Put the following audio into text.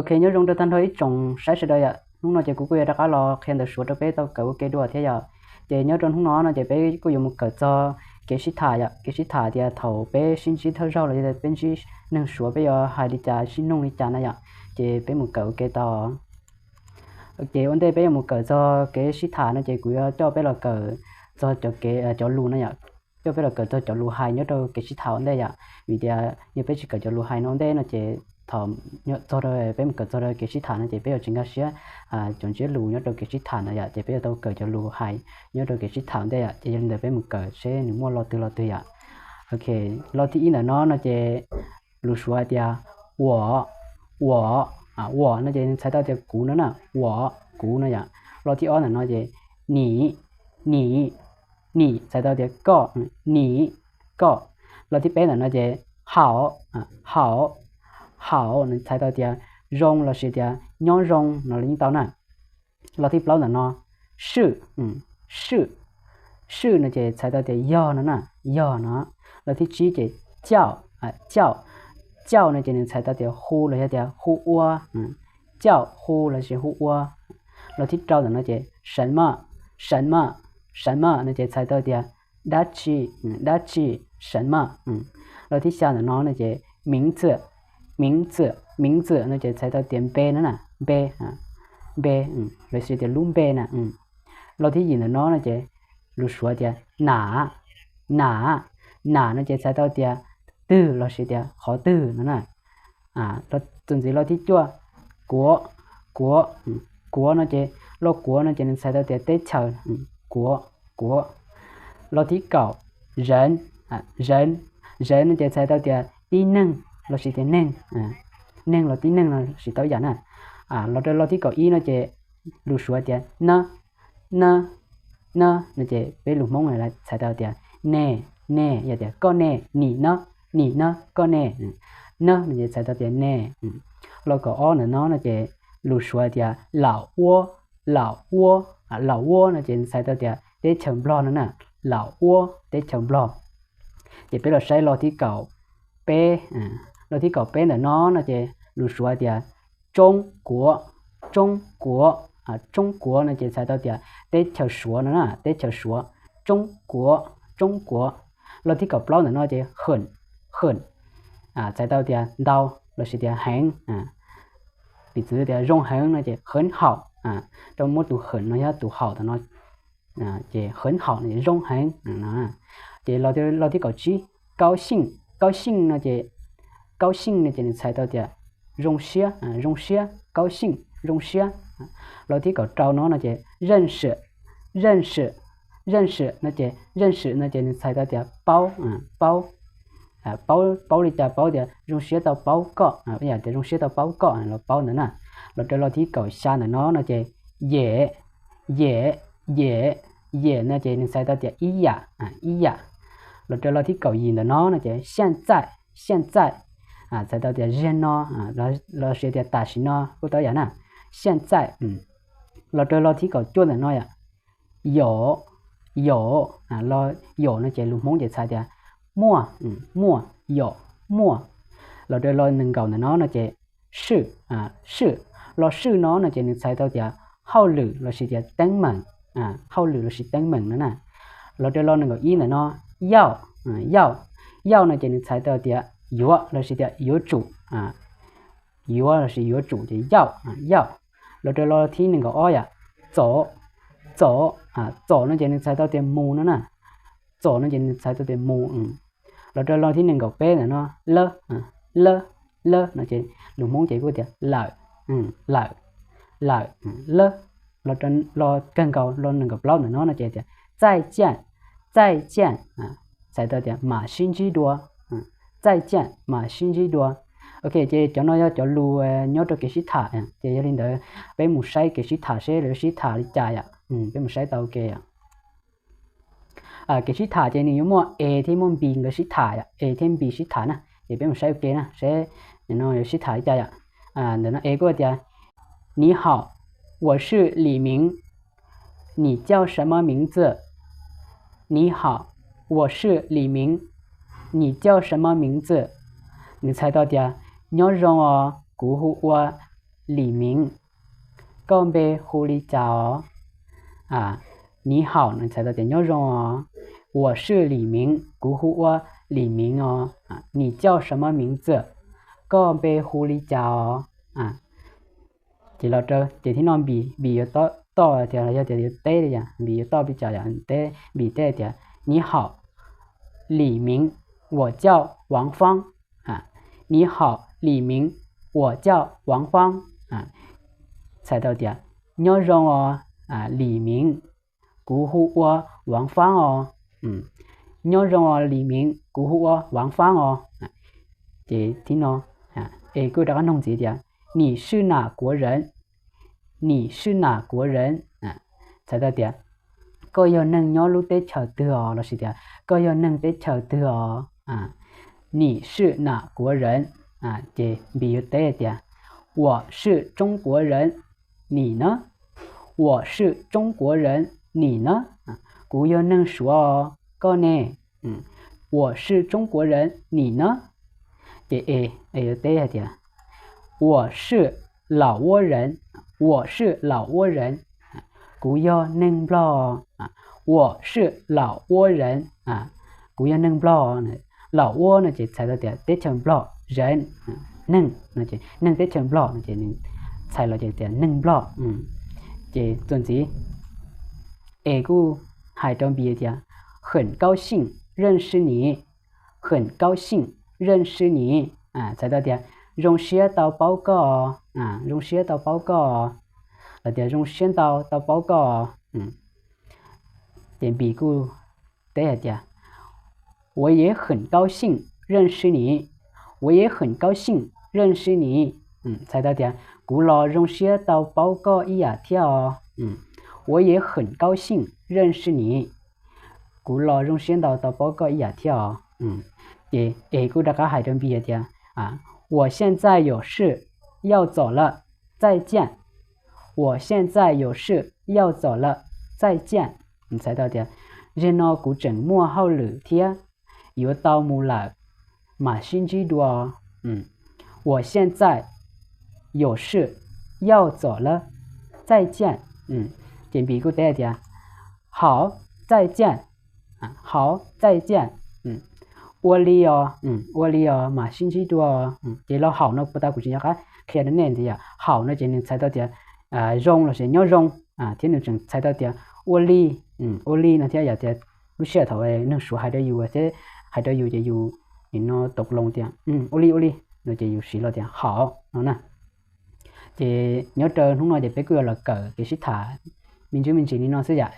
Ok, nyob zoo rau tag nrho ib tsoom saib sawv daws yom. Hnub no ces kuv kuj yuav rov qab los qhia ntawv Suav rau peb tau kawm ua ke dua thiab yom. Ces nyob rau hnub no no ces peb kuj yuav mus kawm txog kev sib tham yom, kev sib tham tias thaum peb sib ntsib thawj zaug los yog peb ntsib neeg Suav peb yuav hais li cas sib noog li cas na yom. Ces peb mus kawm ua ke tau. Ces ua ntej peb yuav mus kawm txog kev sib tham no ces kuv yuav coj peb los kawm txog cov kev, cov lus no yom. Coj peb los kawm txog cov lus hais nyob rau kev sib tham ua ntej yom. Vim tias yog peb tsis kawm cov lus hais no ua ntej no ces thaum txog rau peb mus kawm txog rau kev sib tham no ces peb yuav tsis nkag siab cov ntsiab lus nyob rau kev sib tham ntawd yom, ces peb yuav tau kawm cov lus hais nyob rau kev sib tham ua ntej yom. Ces yog li ntawd peb mus kawm seb nws muaj lo twg lo twg yom. Ok, lo thib ib ntawm no no ces lus Suav hais tias 我, 我, 我 no ces nws txhais tau tias kuv no na, 我, kuv no yom. Lo thib ob ntawm no ces 你, 你, 你 txhais tau tias koj, 你, koj. Lo thib peb ntawm no ces 好, 好, 好 nws txhais tau tias zoo lossis tias nyob zoo no los yeej tau na. Lo thib plaub ntawm no 是, 是, 是 no ces txhais tau tias yog no na, yog no. Lo thib tsib ces 叫, 叫, 叫 no ces nws txhais tau tias hu los yog tias hu ua, 叫, hu lossis hu ua. Lo thib rau ntawm no ces 什么, 什么, 什么 no ces txhais tau tias dab tsi, dab tsi, 什么. Lo thib xya ntawm no no ces 名字, 名字, 名字 no ces txhais tau tias npe no na, npe, npe, lossis tias lub npe na. Lo thib yim ntawm no no ces lus Suav tias 哪, 哪, 哪 no ces txhais tau tias twg lossis tias qhov twg no na. Txuas ntxiv lo thib cuaj, 国, 国, 国 no ces lo 国 no ces nws txhais tau tias teb chaws, 国, 国. Lo thib kaum, 人, 人, 人 no ces txhais tau tias tib neeg lossis tias neeg, neeg los tib neeg lossis tau ib yam na. Los rau lo thib kaum ib no ces lus Suav tias 呢, 呢, 呢 no ces peb lus Hmoob txhais tau tias nej, nej, yog tias koj nej, 你呢, 你呢, koj nej. 呢 no ces txhais tau tias nej. Lo kaum ob ntawm no no ces lus Suav tias 老挝, 老挝, 老挝 no ces txhais tau tias teb chaws Nplog no na, 老挝, teb chaws Nplog. Ces peb los saib lo thib kaum peb, lo thib kaum peb ntawm no no ces lus Suav tias 中国, 中国, 中国 no ces txhais tau tias teb chaws Suav no na, teb chaws Suav, 中国, 中国. Lo thib kaum plaub ntawm no ces 很, 很, txhais tau tias ntau lossis tias heev. Piv txwv tias zoo heev no ces 很好, rau muab tus 很 no yog tus 好 tam no ces 很好 no ces zoo heev. Ces lo thib kaum tsib, 高兴, 高兴 no ces, 高兴 no ces nws txhais tau tias zoo siab, zoo siab, 高兴, zoo siab. Lo thib kaum rau no no ces 认识, 认识, 认识 no ces, 认识 no ces nws txhais tau tias paub, paub, paub, paub li cas, paub tias zoo siab tau paub koj, ib yam tias zoo siab tau paub koj los paub ntawd na. Los rau lo thib kaum xya ntawm no no ces 也, 也, 也, 也 no ces nws txhais tau tias ib yam, ib yam. Los rau lo thib kaum yim ntawm no no ces 现在, 现在, txhais tau tias ziag no, lossis tias tam sim no kuj tau yam na. 现在. Los rau lo thib kaum cuaj ntawm no yom, 有, 有, 有 no ces lus Hmoob ces txhais tias muaj, muaj, 有, muaj. Los rau lo nees nkaum ntawm no no ces 是, 是, lo 是 no no ces nws txhais tau tias hauj lwm lossis tias teeb meem, hauj lwm lossis teeb meem no na. Los rau lo nees nkaum ib ntawm no, 要, 要, 要 no ces nws txhais tau tias yuav lossis tias yuav tsum, yuav lossis yuav tsum ces 要, 要. Los rau lo thib nees nkaum ob yom, 走, 走, 走 no ces nws txhais tau tias mus no na. 走 no ces nws txhais tau tias mus. Los rau lo thib nees nkaum peb ntawm no, 了, 了, 了 no ces lus Hmoob ces kuj tias lawm, lawm, lawm, 了. Los kawg nkaus lo nees nkaum plaub ntawm no no ces tias 再见, 再见, txhais tau tias mam sib ntsib dua, 再见, mam sib ntsib dua. Ok, ces cov no yog cov lus nyob rau kev sib tham, ces yog li ntawd peb mus saib kev sib tham seb lawv sib tham li cas yom. Peb mus saib tau ke yom. Kev sib tham ces nws yuav muaj es thiab muaj npis nkawd sib tham yom, es thiab npis sib tham na. Ces peb mus saib ua ke na seb no yuav sib tham li cas yom. Ntawm no es kuj tias 你好, 我是李明, 你叫什么名字? 你好, 我是李明, 你叫什么名字? Nws txhais tau tias nyob zoo os, kuv hu ua 李明, koj npe hu li cas os? 你好 nws txhais tau tias nyob zoo os. 我是李明, kuv hu ua Lis Miv os. 你叫什么名字? Koj npe hu li cas os? Ces los rau ces thib no Npis, Npis yuav toj tias los yog tias yuav teb li yam Npis yuav toj li cas yom, teb Npis teb tias 你好, Lis Miv, 我叫王芳. 你好, Lis Miv, 我叫王芳. Txhais tau tias nyob zoo os Lis Miv, kuv hu ua Vav Faab os. Nyob zoo os Lis Miv, kuv hu ua Vav Faab os. Ces thib no es kuj rov qab noog ntxiv tias 你是哪国人? 你是哪国人? Txhais tau tias koj yog neeg nyob lub teb chaws twg os, lossis tias koj yog neeg teb chaws twg os. 你是哪国人? Ces Npis yuav teb tias 我是中国人, 你呢? 我是中国人, 你呢? Kuv yog neeg Suav os, koj ne? 我是中国人, 你呢? Ces es yuav teb hais tias 我是老挝人, 我是老挝人, kuv yog neeg Nplog. 我是老挝人, kuv yog neeg Nplog. Laum Uab no ces txhais tau tias teb chaws Nplog, 人, neeg, neeg teb chaws Nplog no ces nws txhais los ces tias neeg Nplog. Ces txuas ntxiv es kuj hais rau Npis tias 很高兴认识你, 很高兴认识你, txhais tau tias zoo siab tau paub koj, zoo siab tau paub koj, los tias zoo siab ntau tau paub koj. Ces Npis kuj teb hais tias 我也很高兴认识你, 我也很高兴认识你, txhais tau tias kuv los zoo siab tau paub koj ib yam thiab os. 我也很高兴认识你, kuv los zoo siab ntau tau paub koj ib yam thiab os. Ces es kuj rov qab hais rau Npis tias 我现在有事要走了, 再见. 我现在有事要走了, 再见. Txhais tau tias zeg no kuv tseem muaj hauj lwm thiab, yuav tau mus lawm, mam sib ntsib dua. 我现在有事要走了, 再见. Ces Npis kuj teb tias 好, 再见, 好, 再见. Ua li os, ua li os, mam sib ntsib dua. Ces lo 好 no puag ta kuv tsis nco qab qhia rau nej ntxiv yom. 好 no ces nws txhais tau tias zoo lossis nyob zoo, thiab nws tseem txhais tau tias ua li, ua li no thiab yom. Tias lub sij hawm thaum neeg Suav hais rau yus thiab hais rau yus ces yus nim no tau loo tias ua li ua li no ces yus siv los tias 好 no na. Ces nyob rau hnub no ces peb kuj yuav los kawm kev sib tham me ntsis me ntsis li no xwb yom.